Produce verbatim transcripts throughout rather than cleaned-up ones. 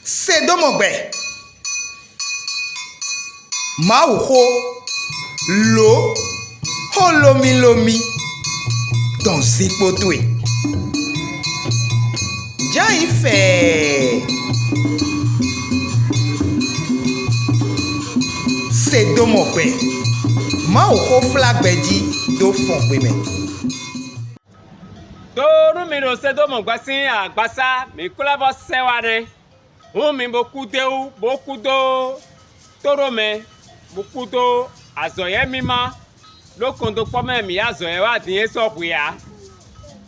Se dó mɔ gbɛ. Mawuxó, lǒ, xó lómílómí dɔn zinkpo towe. Jǎ yi fɛɛ. Se dó mɔ gbɛ. Mawuxó flá gbɛ jí dó fɔn gbe mɛ. Do nú mi ɖo Sedómu gbɛ sín agbasá, mǐ klɛ́ vɔ sɛ wá nɛ́. Hǔn mi bo kú d'é wú, bó kú dó tóɖó mɛ, bó kú dó azɔ̌yɛ́mímá, ɖó kɔndókpɔ́ mɛ mǐ yí azɔ̌ yɛ́ wá din é sɔ́ hwe ǎ.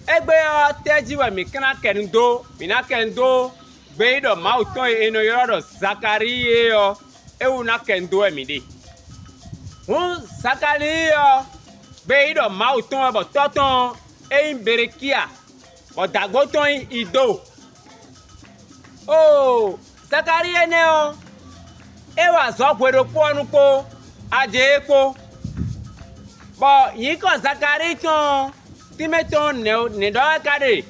Égbé ɔ́, tɛ́ jí wɛ mǐ ka ná kɛ nu dó? Mǐ ná kɛ nu dó gbeyíɖɔ Mawu tɔn e è nɔ ylɔ́ ɖɔ Zakalíi é ɔ́, é wú ná kɛ nu dó wɛ mǐ ɖe. Hǔn Zakalíi ɔ́, gbeyíɖɔ Mawu tɔn wɛ bɔ tɔ́ tɔn ɔ́, é nyí Belekíya, bɔ dǎgbó tɔn nyí Idó. Oo, Zakalíi énɛ́ ɔ́, é wa azɔ̌ hwe ɖokpó ɔ́ nu kpó, ajě é kpó, bɔ nyǐkɔ Zakalíi tɔn ɔ́, tínmɛ tɔn nɛ̌ ɖɔ wɛ ka ɖe?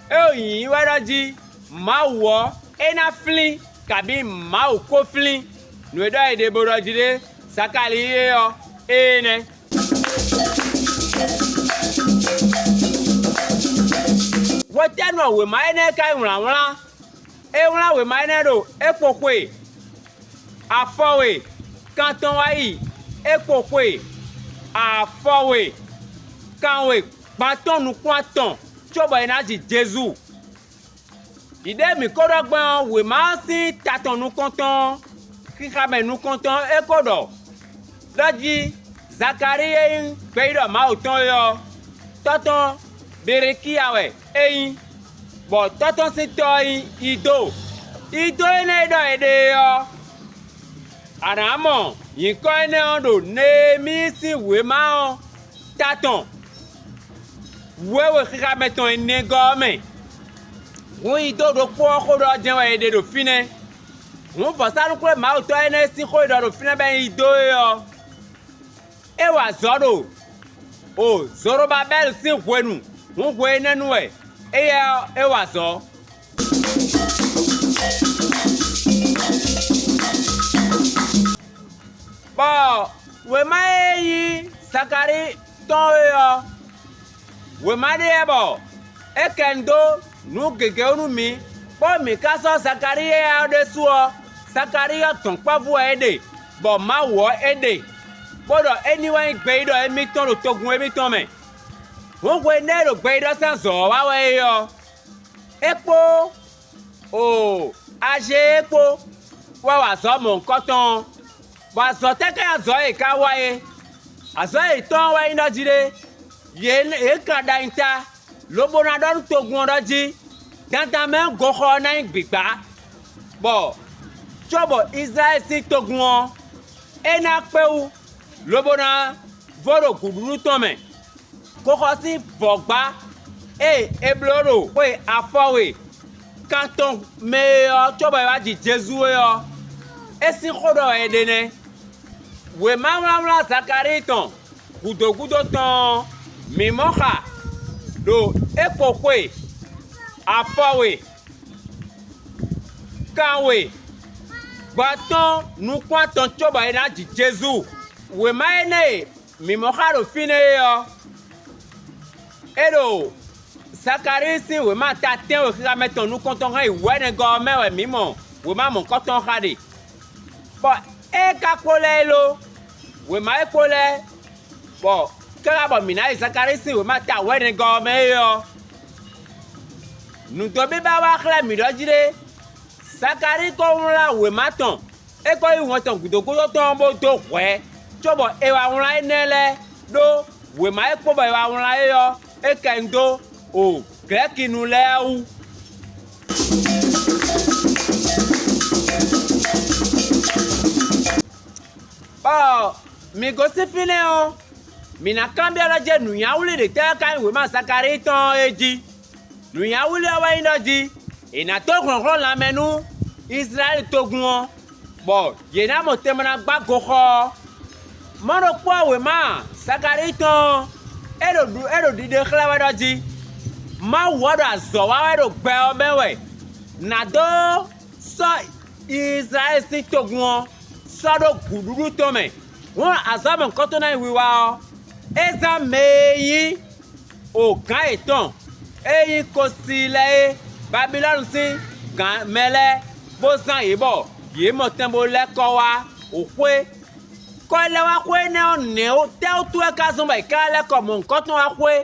É ɖo nyǐnyí wɛ ɖɔ jí Mawu ɔ́, é ná flín, kabǐ Mawu ko flín. Nǔ e ɖɔ è ɖe bó ɖɔ jí ɖé, Zakalíi é ɔ́, éé nɛ́. Hwetɛ́nu wɛ wěma énɛ́ ka nyí wlǎnwlán? É wlán wěma énɛ́ ɖo é kpo xwe afɔwe kantɔn wá yi é kpo xwe afɔwe kanwe gban tɔn nukún atɔn, cóbɔ è nǎ ji Jezu. Ɖiɖée mǐ ko ɖɔ gbɔn ɔ́, wěma ɔ́ sín ta tɔn nukɔntɔn ɔ́, xixa mɛ nukɔntɔn ɔ́, é ko ɖɔ ɖɔ jí Zakalíi e nyí gbeyíɖɔ Mawu tɔn é ɔ́, tɔ́ tɔn Berekiya wɛ é nyí, bɔ tɔ́ tɔn sín tɔ́ ɔ́ nyí Idó. Idó énɛ́ e ɖɔ è ɖe é ɔ́, a nǎ mɔ nyǐkɔ énɛ́ ɔ́ ɖo Neemíi sín wěma ɔ́ ta tɔn wěwe xixa mɛ tɔn e nɛgɔ́ ɔ́ mɛ. Hǔn Idó ɖokpó ɔ́ xó ɖɔ jɛ́n wɛ è ɖe ɖo fínɛ́. Hǔn vɔ̌sánú-xwlémawutɔ́ énɛ́ e sín xó e ɖɔ ɖo fínɛ́ bɔ è nyi dó é ɔ́, é wa azɔ̌ ɖo o Zorobabɛ́lu sín hwenu, hǔn hwe énɛ́ nu wɛ éyɛ́ ɔ́ é wa azɔ̌. Bɔ wěma e nyí Zakalíi tɔn é ɔ́, wěma ɖé wɛ bɔ é kɛ nu dó nǔ gěgé wú nú mǐ, bó mǐ ka sɔ́ Zakalíi éyɛ́ ɔ́ ɖésú ɔ́, Zakalíi ɔ́ dɔ̌nkpɛvú wɛ é ɖe, bɔ Mawu ɔ́ é ɖe, bó ɖɔ é ní wá nyí gbeyíɖɔ émítɔn ɖo togun émítɔn mɛ. Hǔn hwe nɛ́ e ɖo gbeyíɖɔ sín azɔ̌ ɔ́ wa wɛ é ɔ́, é kpó oo Azée kpó wɛ wa azɔ̌ mɔ̌hunkɔtɔn ɔ́, bɔ azɔ̌ tɛ́ ká nyí azɔ̌ e è ka wa é? Azɔ̌ yětɔn ɔ́ wɛ nyí ɖɔ jí ɖé: yě yě kan ɖo anyita, lobo ná ɖɔ nú togun ɔ́ ɖɔ jí: dandan mɛ goxɔ ɔ́ ná nyí gbǐgbá, bɔ cóbɔ Izlayɛ́li sín togun ɔ́, é ná kpé wú, lobo ná vo ɖo gǔɖuɖu tɔn mɛ. Goxɔ sín vɔ̌gbá e è bló ɖo xwe afɔwe kantɔn mɛ é ɔ́, cóbɔ è wá ji Jezu é ɔ́, é sín xó ɖɔ wɛ è ɖe nɛ́. Wěma wlánwlán Zakalíi tɔn gǔdo gúdo tɔn ɔ́, mǐ mɔ xa ɖo é kpo xwe afɔwe kanwe gbɔ atɔ́ɔ́n nukún atɔn cóbɔ è nǎ ji Jezu. Wěma énɛ́ e mǐ mɔ xa ɖo fínɛ́ é ɔ́, é ɖo Zakalíi sín wěma ta tɛ́nwe xixa mɛ tɔn nukɔntɔn hɛn yi wɛ̌nɛgɔ́ ɔ́ mɛ wɛ mǐ mɔ wěma mɔ̌hunkɔtɔn ɔ́ xa ɖe. Bɔ ée ka kpo lɛ́ɛ é lo, wěma e kpo lɛ́ɛ, bɔ káká bɔ mǐ ná yi Zakalíi sín wěma ta wɛ̌nɛgɔ́ ɔ́ mɛ é ɔ́, nǔdɔbíbá wá xlɛ́ mǐ ɖɔ jí ɖé: Zakalíi ko wlán wěma tɔn, é ko yí wɛn tɔn gǔdo gúdo tɔn ɔ́ bó dó hwɛ̌, cóbɔ è wá wlán énɛ́ lɛ́ɛ ɖó wěma e kpo bɔ è wá wlán é ɔ́, é kɛ nu dó o Glɛ̌kinu lɛ́ɛ wú. Bɔ mǐ gosín fínɛ́ ɔ́, mǐ ná kanbyɔ́ ɖɔ jɛ nǔnywɛ́wlí ɖě tɛ́ wɛ ka nyí wěma Zakalíi tɔn ɔ́ é jí. Nǔnywɛ́wlí ɔ́ wɛ nyí ɖɔ jí: è nǎ dó hlɔ̌nhlɔ́n lanmɛ nú Izlayɛ́li togun ɔ́, bɔ yě ná mɔ tɛnmɛ ná gbá goxɔ ɔ́. Mɔ̌ ɖokpó ɔ́, wěma Zakalíi tɔn ɔ́, é ɖo ɖu é ɖo ɖiɖe xlɛ́ wɛ ɖɔ jí: Mawu ɔ́ ɖo azɔ̌ wa wɛ ɖo gbɛ ɔ́ mɛ wɛ, nǎ dó Sɔ́ Izlayɛ́li sín togun ɔ́ sɔ́ ɖó gǔɖúɖú tɔn mɛ. Hǔn azɔ̌ mɔ̌hunkɔtɔn ná nyí wiwa ɔ́, é zán mɛ e nyí ogǎn yětɔn e nyí kosi lɛ́ɛ é, Babilɔ́nu sín gǎn mɛ lɛ́ɛ, bó zán yě bɔ yě mɔ tɛn bó lɛ́ kɔ wá xwé. Kɔ e lɛ́ wá xwé énɛ́ ɔ́, nɛ̌ tɛ́ wútu wɛ ka zɔ́n bɔ è ka lɛ́ kɔ mɔ̌hunkɔtɔn wá xwé?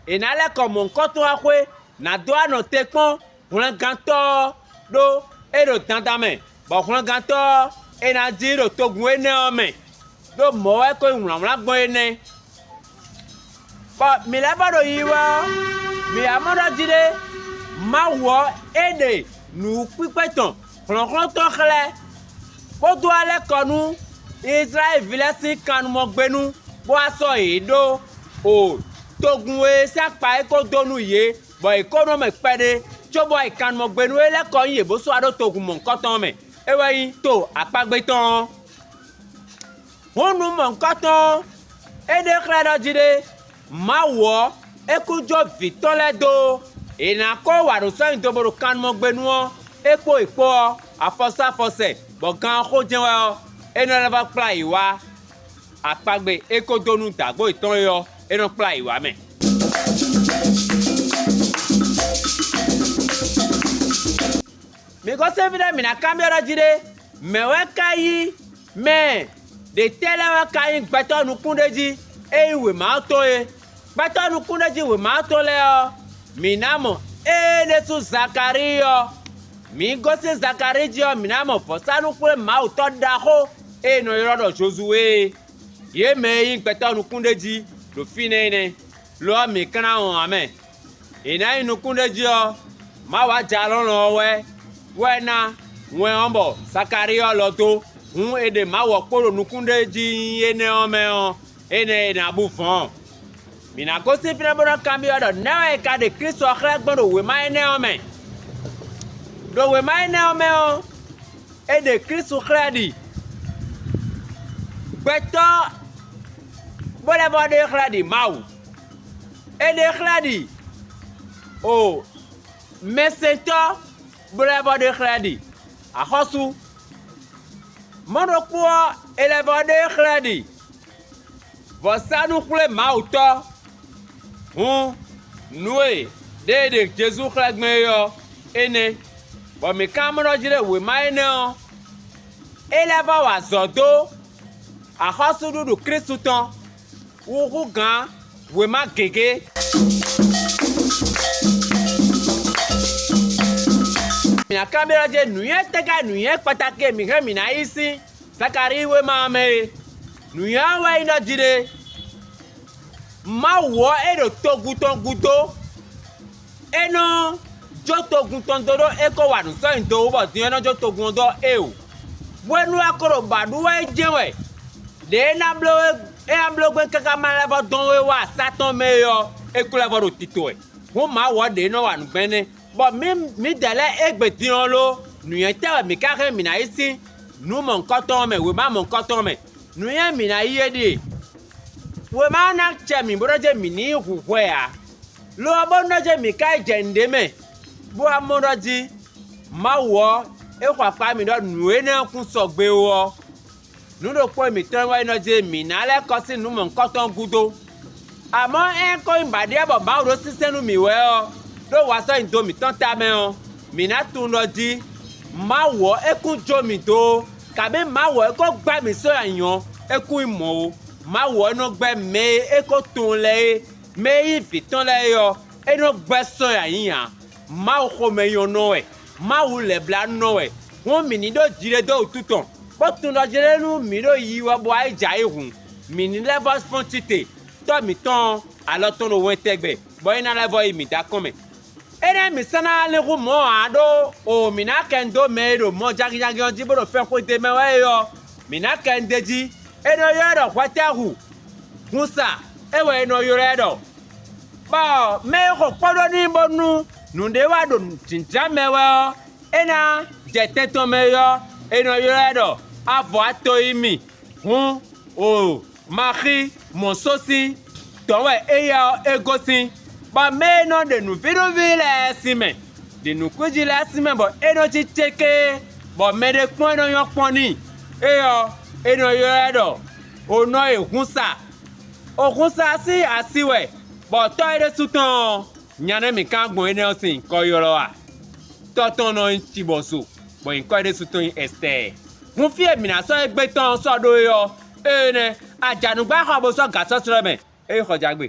È nǎ lɛ́ kɔ mɔ̌hunkɔtɔn wá xwé, nǎ dó wá nɔ te kpɔ́n hwlɛngantɔ́ ɔ́, ɖó é ɖo dandan mɛ, bɔ hwlɛngantɔ́ ɔ́, è nǎ ji ɖo togun énɛ́ ɔ́ mɛ, ɖó mɔ̌ wɛ ko nyí wlǎnwlán gbɔn é nɛ́. Bɔ mǐ lɛ́ vɔ ɖo yiyi wɛ ɔ́, mǐ wá mɔ ɖɔ jí ɖé, Mawu ɔ́, é ɖe nǔwúkpíkpé tɔn hlɔ̌nhlɔ́n tɔn xlɛ́, bó dó wá lɛ́ kɔ nú Izlayɛ́li ví lɛ́ɛ sín kannumɔgbénu, bó wá sɔ́ yě ɖó o togun e sín akpa é ko dó nú yě, bɔ yě ko nɔ mɛ kpɛɖé, cóbɔ ayǐkannumɔgbénu e lɛ́ kɔ nyi yě bó sɔ́ wá ɖó togun mɔ̌hunkɔtɔn ɔ́ mɛ; é wɛ nyí to akpágbé tɔn ɔ́. Hǔn nǔ mɔ̌hunkɔtɔn ɔ́, é ɖe xlɛ́ ɖɔ jí ɖé: Mawu ɔ́, é kún jó vǐ tɔn lɛ́ɛ dó ó; è nǎ ko wa nǔ sɔ́ nyi do bo ɖo kannumɔgbénu ɔ́, é kpó yě kpó ɔ́, afɔsɔ́ afɔsɛ, bɔ gan ɔ́ xó jɛ́n wɛ ɔ́, é nɔ lɛ́ vɔ́ kplá yě wá. Akpagbe e ko dó nú dǎgbó yětɔn é ɔ́, é nɔ kplá yě wá mɛ. Mǐ gosín fínɛ́ mǐ ná kanbyɔ́ ɖɔ jí ɖé: mɛ̌ wɛ ka nyí mɛ ɖě tɛ́ lɛ́ɛ wɛ ka nyí gbɛtɔ́ nukúnɖéjí e nyí wěma ɔ́ tɔn é? Gbɛtɔ́ nukúnɖéjí wěma ɔ́ tɔn lɛ́ɛ ɔ́, mǐ ná mɔ éé ɖésú Zakalíi ɔ́. Mǐ gosín Zakalíi jí ɔ́, mǐ ná mɔ vɔ̌sánú-xwlémawutɔ́ ɖaxó e è nɔ ylɔ́ ɖɔ Jozuwée é. Yě mɛ e nyí gbɛtɔ́ nukúnɖéjí ɖo fínɛ́ é nɛ́; lo ɔ́, mǐ ka ná wɔn ǎ mɛ. È nǎ nyi nukúnɖéjí ɔ́, Mawu ajalɔ̌nlɔn ɔ́ wɛ wɛ ná wɛn ɔ́ bɔ Zakalíi ɔ́ lɔ dó; hǔn è ɖe Mawu ɔ́ kpo ɖo nukúnɖéjí nyí énɛ́ ɔ́ mɛ ɔ́, énɛ́ è nǎ bú vɔ̌n. Mǐ ná gosín fínɛ́ bó ná kanbyɔ́ ɖɔ nɛ̌ wɛ è ka ɖe Klísu ɔ́ xlɛ́ gbɔn ɖo wěma énɛ́ ɔ́ mɛ. Ɖo wěma énɛ́ ɔ́ mɛ ɔ́, è ɖe Klísu xlɛ́ ɖi gbɛtɔ́, bó lɛ́ vɔ ɖe xlɛ́ ɖi Mawu; è ɖe xlɛ́ ɖi o mɛsɛntɔ́, bó lɛ́ vɔ ɖe xlɛ́ ɖi axɔ́sú. Mɔ̌ ɖokpó ɔ́, è lɛ́ vɔ ɖe xlɛ́ ɖi vɔ̌sánú-xwlémawutɔ́. Hǔn, nǔ e ɖě è ɖe Jezu xlɛ́ gbɛn é ɔ́, é nɛ́, bɔ mǐ ka mɔ ɖɔ jí ɖé wěma énɛ́ ɔ́, é lɛ́ vɔ wa azɔ̌ dó axɔ́súɖuɖu Klísu tɔn wú hú gǎn wěma gěgé. Mǐ ná ka byɔ́ jí nǔnywɛ́ tɛ́ ká nǔnywɛ́ kpatáke mǐ hɛn mǐ ná yí sín Zakalíi wéma ɔ́ mɛ é. Nǔnywɛ́ ɔ́ wɛ nyí ɖɔ jí ɖé: Mawu ɔ́, é ɖo togun tɔn gúdo; é nɔ jó togun tɔn dó ɖó é ko wa nǔ sɔ́ nyi do wú bɔ din ɔ́ nɔ jó togun ɔ́ dó éeǒ. Hwenu e a ko ɖo ba ɖu wɛ é jɛ́n wɛ ɖě e ná bló é ná bló gbɛn káká ma lɛ́ vɔ dɔn we wá asá tɔn mɛ é ɔ́, é ko lɛ́ vɔ ɖo tito wɛ. Hǔn Mawu ɔ́ ɖě nɔ wa nǔ gbɛn nɛ́, bɔ mǐ mǐdɛɛ lɛ́ɛ égbé din ɔ́ ló, nǔnywɛ́ tɛ́ wɛ mǐ ka hɛn mǐ ná yí sín nǔ mɔ̌hunkɔtɔn ɔ́ mɛ, wěma mɔ̌hunkɔtɔn ɔ́ mɛ? Nǔnywɛ́ mǐ ná yí é ɖíe: wěma ɔ́ ná acɛ mǐ bó nɔ́ jɛ mǐ ní yí hu hwɛ ǎ, lo ɔ́ bónú nɔ́ jɛ mǐ ka yi jɛ nǔɖé mɛ, bó wá mɔ ɖɔ jí Mawu ɔ́, é xɔ akpá mì ɖɔ nǔ énɛ́ ɔ́ kún sɔgbe ó ɔ́, nǔ ɖokpó e mǐtɔn wɛ nɔ jí mǐ ná lɛ́ kɔ sín nǔ mɔ̌hunkɔtɔn gúdo. Amɔ̌, ényí é ko nyí baɖiɛ bɔ Mawu ɖó sínsɛ́n nú mǐ wɛ ɔ́, ɖó wa sɔ́ nyi do mǐtɔn tamɛ ɔ́, mǐ ná tunwun ɖɔ jí Mawu ɔ́, é kún jó mǐ dó ó, kabǐ Mawu ɔ́, é ko gbá mǐ sɔ́ nyi ayǐ ɔ́, é kún nyí mɔ̌ ó. Mawu ɔ́ nɔ gbɛ́ mɛ e é ko tunwun lɛ́ɛ é, mɛ e nyí vǐ tɔn lɛ́ɛ é ɔ́, é nɔ gbɛ́ sɔ́ nyi ayǐ ǎ. Mawu xomɛ nyɔ́nɔ wɛ, Mawu lɛ̌blánu wɛ. Hǔn mǐ ní ɖó jiɖe dó wútu tɔn, bó tunwun ɖɔ jiɖe nú mǐ ɖo yiyi wɛ bó wá yi jɛ ayǐ hǔn, mǐ ní lɛ́ vɔ́ fɔ́n cite, Tɔ́ mǐtɔn ɔ́, alɔ tɔn ɖo wɛn tɛgbɛ, bɔ é ná lɛ́ vɔ yi mǐ dó akɔ́n mɛ. Énɛ́ mǐ sɔ́ ná lin hú mɔ̌ ǎ ɖó o mǐ ná kɛ nu dó mɛ e ɖo mɔ jagin jagin ɔ́ jí bó ɖo fɛn xwedó mɛ wɛ é ɔ́, mǐ ná kɛ nu d'é jí. È nɔ ylɔ́ ɛ ɖɔ hwɛtɛ́hu, hunsa, é wɛ è nɔ ylɔ́ ɛ ɖɔ. Bɔ mɛ e xo kpó ɖó n'i bónú nǔɖé wá ɖo jǐnján mɛ wɛ ɔ́, é ná jɛ tɛn tɔn mɛ é ɔ́, è nɔ ylɔ́ ɛ ɖɔ avɔ ato yi mì. Hǔn, o Maxi mɔ só sín dɔ̌n wɛ éyɛ́ ɔ́ é gosín, bɔ mɛ e nɔ ɖe nǔvínúví lɛ́ɛ sín mɛ, ɖi nǔkúnjí lɛ́ɛ sín mɛ bɔ é nɔ cí céké bɔ mɛ ɖé kpɔ́n e nɔ nyɔ́ kpɔ́n n'i. Éyɛ́ ɔ́, è nɔ ylɔ́ ɛ ɖɔ Onɔ e húnsa. Ohúnsa sín asi wɛ, bɔ tɔ́ é ɖésú tɔn ɔ́, nya nɛ́ mǐ ka gbɔn énɛ́ ɔ́ sín nyǐkɔ ylɔ́ a? Tɔ́ tɔn nɔ nyí Cibɔso, bɔ nyǐkɔ é ɖésú tɔn nyí Ɛstɛ́ɛ. Hun fí e mǐ ná sɔ́ égbé tɔn ɔ́ sɔ́ ɖó é ɔ́, énɛ́, a jɛ anǔgbáxɔ bó sɔ́ gǎ sɔ́ slɔ́ mɛ. É xɔ jǎgbe.